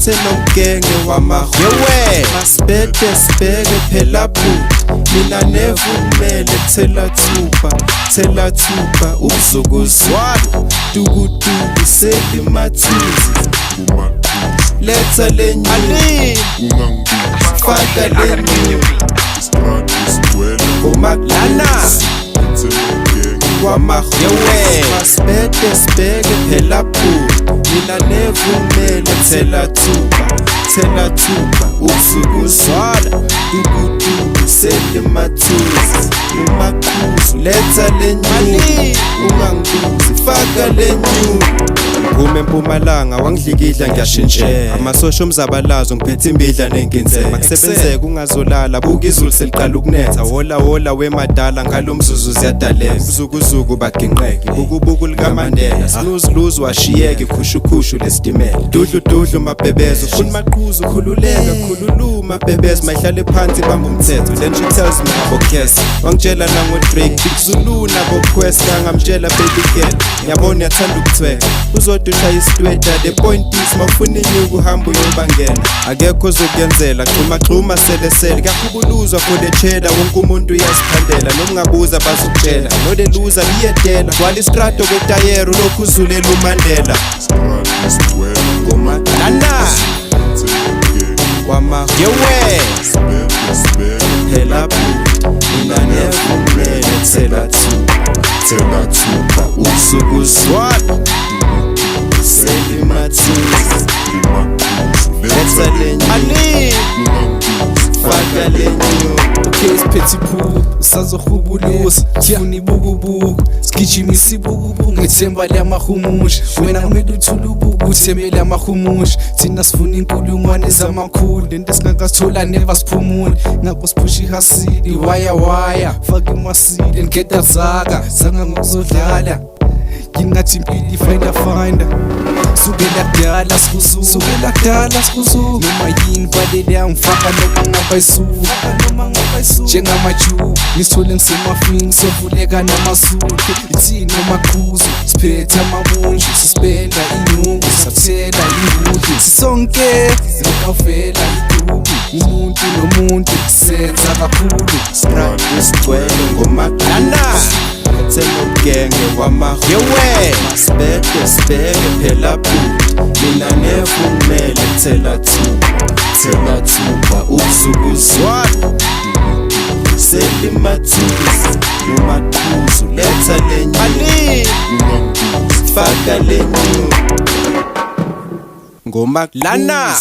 Phethe nomgenge wamayewe. Masibhede sibheke phela bhuti, mina nevumele. Thela thuba, thela thuba, ubuzukuzu tukutuku selimathuzi. Letha lenyoni, faka lenyoni umakulana wamayewe. Masibhede sibheke phela bhuti, mina nevumele. Thela thuba, thela thuba, ubusukuzwala tukutuku selimathuzi. Umaqhuzu, letha lenyoni, ungangibuzi, faka lenyoni. Ngiphume empumalanga, wangidlikidla, ngiyashintshela amasosha omzabalazo, ngiphethe imbidla nenginsela. Makusebenzeka ungazolala, buka izulu seliqala ukunetha. Wola wola wemadala, ngalo mzuzu ziyadaleka. Uzukuzuku baginqeke, bukubuku likaMandela, snooze lose washiyeka, ikhushukhushu lesitimela. Dudlu dudlu mabhebezo, ufuna maqhuzu, khululeka, khululuma mabhebezo, mayihlale phansi, bamba umthetho. Then she tells me ngabo Cass, wangitshela nango Drake, Big Zulu nabo Quest. Ngamtshela, "Baby girl, ngiyabona uyathanda ukuthweka, uzodwa ushaya isitweta. The point is, mawufuna inyuku uhamba uyobangena, akekho ozokuyenzela. Xhuma xhuma selesele, kuyahubuluzwa for the cheddar, wonke umuntu uyaziphandela, noma ungabuza bazokutshela. No the loser iyedela, gwala istrato kwetayero, lokhu uzulela uMandela lana wamayewe. Phela bhuti, mina nevumele. Thela thuba, thela thuba, usukuzwala selimathuzi. Letha lenyoni, faka lenyoni. Okay, siphethe iphupho, usazohubuluza, sifuna ibukubuku, sigijimisa ibukubuku ngethemba lamahumusha. Wena kumele uthule ubuku, uthembele amahumusha. Thina sifuna inkulungwane zamakhulu, lento esingakasithola never siphumule. Ngakho siphusha ihasili, waya waya, faka imasili ngeda zaka zanga ngokuzodlala. Ngingathi impilo ifinder finder, sukela kudala sikuzuka, sukela kudala sikuzuka. Noma yini balele yangifaka, noma ngaba isuka, noma ngaba isuka. Njengamajuba ngisithole ngisemafini, sovuleka namazulu. Ithini nomaqhuzu, siphethe amabunju, sispenda inyungu, sathela ingudu, sisonke zikafela iduku, umuntu nomuntu senza kakhulu. Strato sigcwele ngomakulana, phethe nomgenge wamayewe. Masibhede sibheke phela bhuti, mina nevumele. Thela thuba, thela thuba, ubusukuzwala selimathuzi. Umaqhuzu, letha lenyoni, faka lenyoni ngomakulana.